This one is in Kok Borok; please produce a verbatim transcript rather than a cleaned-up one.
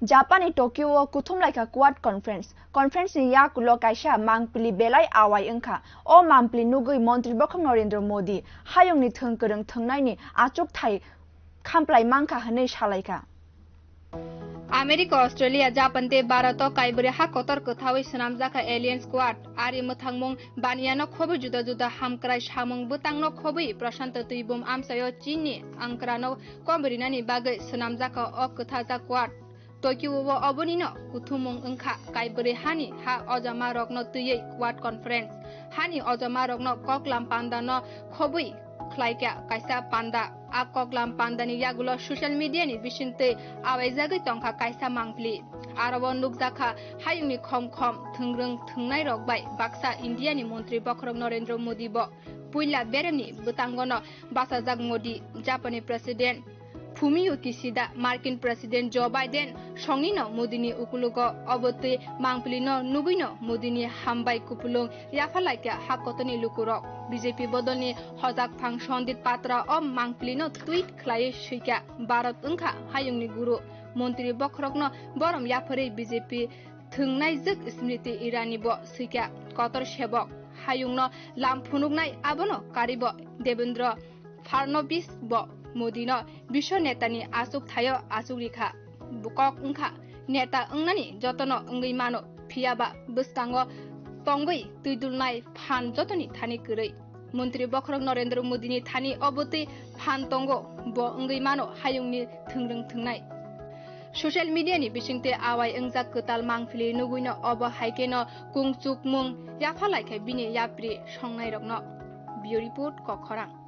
Japan ni Tokyo o kuthum laikha Quad Conference. Conference ni yakulo kaisa mangpili belai awai wngkha. O mangpili nugwi Montri Bokhok Narendra Modi hayungni thwng kwrwng thwngnaini achukthai khamplai mankha hwnwi salaikha. America, Australia, Japan tei Bharat o kaibrwi ha kotor kwthawi swnamjakha Alliance Quad. Ari mwthangmung baniano khobwi juda juda hamkrai samung bwtangno khobwi Prashanto twibum amchaio Chinni angkrano kom rinani bagwi swnamjakha o kwthajak Quad. Tokyo o obonino kuthumung wngkha kaibrwi hani ha ojama rokno twiwi Quad Conference. Hani ojama rokno koklam pandano khobwi khlaikha kaisa panda. A koklam pandani yagulo social media ni bisingtwi awaijagwi tongkha kaisa mangpili. Aro o nukjakha hayungni khom khom thwngrwng thwngnai rok bai baksa India ni Montri Bokhorok Narendra Modi bo puila beremni bwtangono bachajak Modi, Japan ni President Fumio Kishida, Markin President Joe Biden songni no Modi ni ukulugo. Obo twi mangpili no nugwi no Modi ni hambai kupulung yapha laikha ha kotor ni lukurok. B J P bodol ni hojak phang Sandip Patra o mangpili no tweet khlaiwi swikha, Bharat wngkha hayung ni guru. Montri Bokhorok no borom yapharwi B J P thwngnaijwk Smriti Irani bo swikha, kotor sebok hayung no lam phunuknai abono karibo Devendra Fadnavis bo Modi no biswo neta ni achuk thaio achuk rikha. Kok wngkha neta wngnani jotono wngwi mano, phiyaba bwskango tongwi twidulnai phan jotoni thani kwrwi. Montri Bokhorok Narendra Modi ni thani obo twi phan tongo, bo wngwi mano hayungni thwngrwng thwngnai. Social media ni bisingtwi awai wngjak kwtal mangpili nugwino obo hai kheno kungchukmung yapha laikha bini yapri songnairokno. Bureau Report, Kokkhorang.